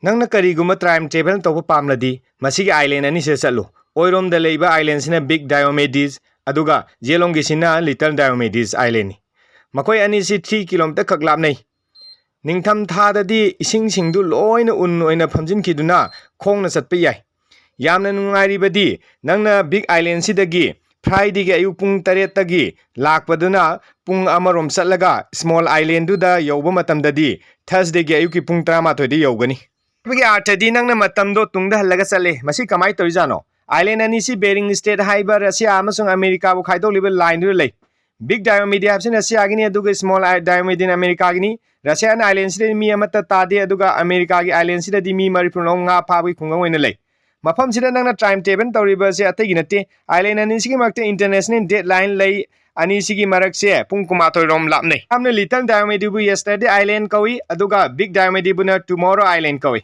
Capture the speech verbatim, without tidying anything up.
ꯅꯪꯅ ꯀꯔꯤꯒꯨꯝꯕ time travel ꯇꯧꯕ ꯄꯥꯝꯂꯗꯤ ꯃꯁꯤꯒꯤ island ꯑꯅꯤꯁꯤꯗ ꯆꯠꯂꯨ꯫ ꯑꯣꯏꯔꯣꯝꯗ ꯂꯩꯕ island ꯁꯤꯅ Big Diomedes, ꯑꯗꯨꯒ ꯌꯦꯠꯂꯣꯝꯒꯤꯁꯤꯅ Little Diomedes island ꯅꯤ꯫ ꯃꯈꯣꯏ ꯑꯅꯤꯁꯤ three kilometer ꯈꯛ ꯂꯥꯞꯅꯩ꯫ ꯅꯤꯡꯊꯝ ꯊꯥꯗꯗꯤ ꯏꯁꯤꯡꯁꯤꯡꯗꯨ ꯂꯣꯏꯅ ꯎꯟ ꯑꯣꯏꯅ ꯐꯝꯖꯤꯟꯈꯤꯗꯨꯅ ꯈꯣꯡꯅ ꯆꯠꯄ ꯌꯥꯏ꯫ ꯌꯥꯝꯅ ꯅꯨꯡꯉꯥꯏꯔꯤꯕꯗꯤ, ꯅꯪꯅ Big Island ꯁꯤꯗꯒꯤ Friday ꯒꯤ ꯑꯌꯨꯛ ꯄꯨꯡ ꯇꯔꯦꯠꯇꯒꯤ ꯂꯥꯛꯄꯗꯨꯅ ꯄꯨꯡ ꯑꯃꯔꯣꯝ ꯆꯠꯂꯒ small island ꯗꯨꯗ ꯌꯧꯕ ꯃꯇꯝꯗꯗꯤ Thursday ꯒꯤ ꯑꯌꯨꯛꯀꯤ ꯄꯨꯡ ꯇꯔꯥꯃꯥꯊꯣꯏꯗ ꯌꯧꯒꯅꯤ꯫ ꯍꯥꯏꯕꯒꯤ ꯑꯥꯔꯊꯗꯤ ꯅꯪꯅ ꯃꯇꯝꯗꯣ ꯇꯨꯡꯗ ꯍꯜꯂꯒ ꯆꯠꯂꯦ꯫ ꯃꯁꯤ ꯀꯃꯥꯏꯅ ꯇꯧꯔꯤꯖꯥꯠꯅꯣ? Island ꯑꯅꯤꯁꯤ Bering Strait ꯍꯥꯏꯕ ꯔꯁꯤꯌꯥ ꯑꯃꯁꯨꯡ ꯑꯃꯦꯔꯤꯀꯥꯕꯨ ꯈꯥꯏꯗꯣꯛꯂꯤꯕ line ꯗꯨꯗ ꯂꯩ꯫ Big Diomedes ꯍꯥꯏꯕꯁꯤ ꯔꯁꯤꯌꯥꯒꯤꯅꯤ, ꯑꯗꯨꯒ small Diomedes ꯑꯃꯦꯔꯤꯀꯥꯒꯤꯅꯤ꯫ ꯔꯁꯤꯌꯥꯟ island ꯁꯤꯗꯗꯤ ꯃꯤ ꯑꯃꯠꯇ ꯇꯥꯗꯦ, ꯑꯗꯨꯒ ꯑꯃꯦꯔꯤꯀꯥꯒꯤ island ꯁꯤꯗꯗꯤ ꯃꯤ ꯃꯔꯤꯐꯨ ꯉꯥ ꯐꯥꯕꯒꯤ ꯈꯨꯡꯒꯪ ꯑꯣꯏꯅ ꯂꯩ꯫ ꯃꯐꯝꯁꯤꯗ ꯅꯪꯅ time travel ꯇꯧꯔꯤꯕ ꯑꯁꯤ ꯑꯇꯩꯒꯤ ꯅꯠꯇꯦ꯫ Island ꯑꯅꯤꯁꯤꯒꯤ ꯃꯔꯛꯇ international date line ꯂꯩ꯫ ꯑꯅꯤꯁꯤꯒꯤ ꯃꯔꯛꯁꯦ ꯄꯨꯡ ꯀꯨꯟꯃꯥꯊꯣꯏ ꯔꯣꯝ ꯂꯥꯞꯅꯩ꯫ ꯌꯥꯝꯅ Little Diomedes ꯕꯨ Yesterday Island ꯀꯧꯏ, ꯑꯗꯨꯒ Big Diomedes ꯕꯨꯅ Tomorrow Island ꯀꯧꯏ꯫